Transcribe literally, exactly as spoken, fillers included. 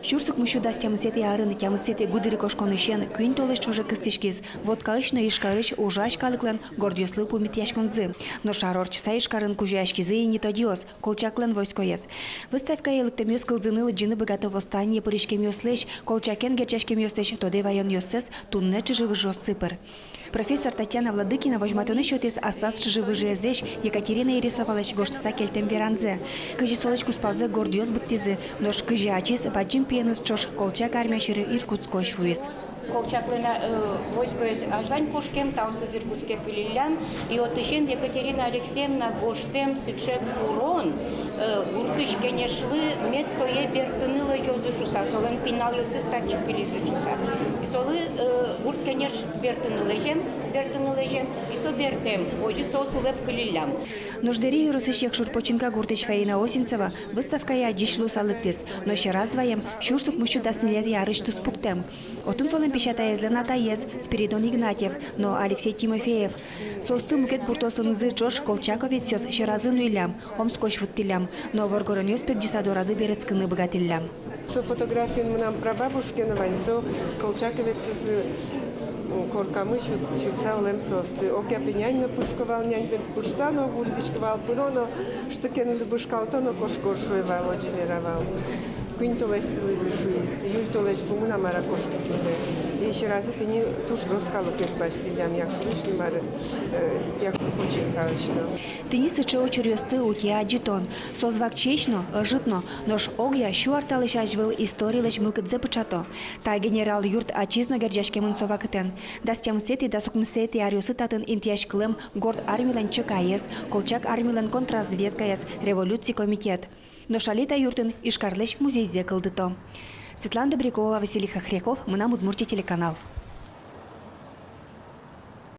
Сюрс укмыссю дас тямысэтӥ арын тямысэтӥ гудырикошконысен куинь толэзь ӵоже кыстӥськиз Воткаысь но Ижкарысь ужась калыклэн гордъёслы пумитъяськонзы. Нош ар ортчыса Ижкарын кузёяськизы ини тодиос, Колчаклэн войскоез. Выставкае лыктэмъёс кылзыны, лыдӟыны быгато восстание пыриськемъёслэсь, Колчакен герӟаськемъёслэсь тодэ ваёнъёссэс туннэ чыжы-выжыоссы пыр. Профессор Татьяна Владыкина возьматыны сётӥз аслаз чыжы-выжыезлэсь, Екатерина Ирисовалэсь гожтыса кельтэм веранзэ. Кызьы солэсь кузпалзэ гордъёс быдтӥзы, нош кызьы ачиз бадӟым пиеныз ӵош Колчак армия сьӧры Иркутскозь вуиз. Колчаклэн, э, войскоез азьлань кошкем, таосыз Иркутске кылиллям, и отысен Екатерина Алексеевна гожтэм сыӵе курон, э, гуртысь кенешлы, мед сое бертыны лэзёзы шуса, солэн пиналъёсыз татчы кылизы шуса. И солы, э, гурт кенеш бертыны лэзем, бертыны лэзем, и со бертэм, озьы соос улэп кылиллям. Нош Дэри ёросысь Якшур-Починка гуртысь Фаина Осинцева выставкае адӟись луыса лыктӥз, но сьӧраз ваем сюрс укмыссю дас ньылетӥ арысь туспуктэм. Отын солэн песятаезлэн атаез Спиридон Игнатьев но Алексей Тимофеев. Соосты мукет гуртоосынызы ӵош колчаковецъёс сьӧразы нуиллям, Омскозь вуттӥллям, но воргоронъёс пегӟыса доразы берытскыны быгатӥллям. Со фотографиын мынам прабабушкаен вань, со колчаковецъёсыз, м, коркамы сют-, сютса улэм соосты. Огъя пе нянь но пушко вал, нянь пе пушса но вуттӥсько вал, пыро но, штыкенызы бышкалто но кошко шуэ вал, озьы вера вал. Куинь толэзь сылӥзы шуиз, июль толэзь пумын-а, мар-а, кошкизы ини. И сьӧразы тӥни туж трос калыкез басьтӥллям Якшурысь но, мар, э, Якшур-Починкаысь но. Тӥни сыӵе учыръёсты утьы адӟытон. Соос вакчиесь но, ӧжыт но, нош огъя сю ар талэсь азьвыл историлэсь мылкыдзэ пыӵато. Та генерал юрт ачиз но герӟаськемын со вакытэн. Дас тямысэтӥ, дас укмысэтӥ аръёсы татын интыяськылэм Горд Армилэн ЧК-ез, Колчак Армилэн контрразведкаез, революци комитет. Нош али та юртын Ижкарлэсь музейзэ кылдыто. Светлана Добрякова, Василий Хохряков, «Мынам Удмуртие» телеканал.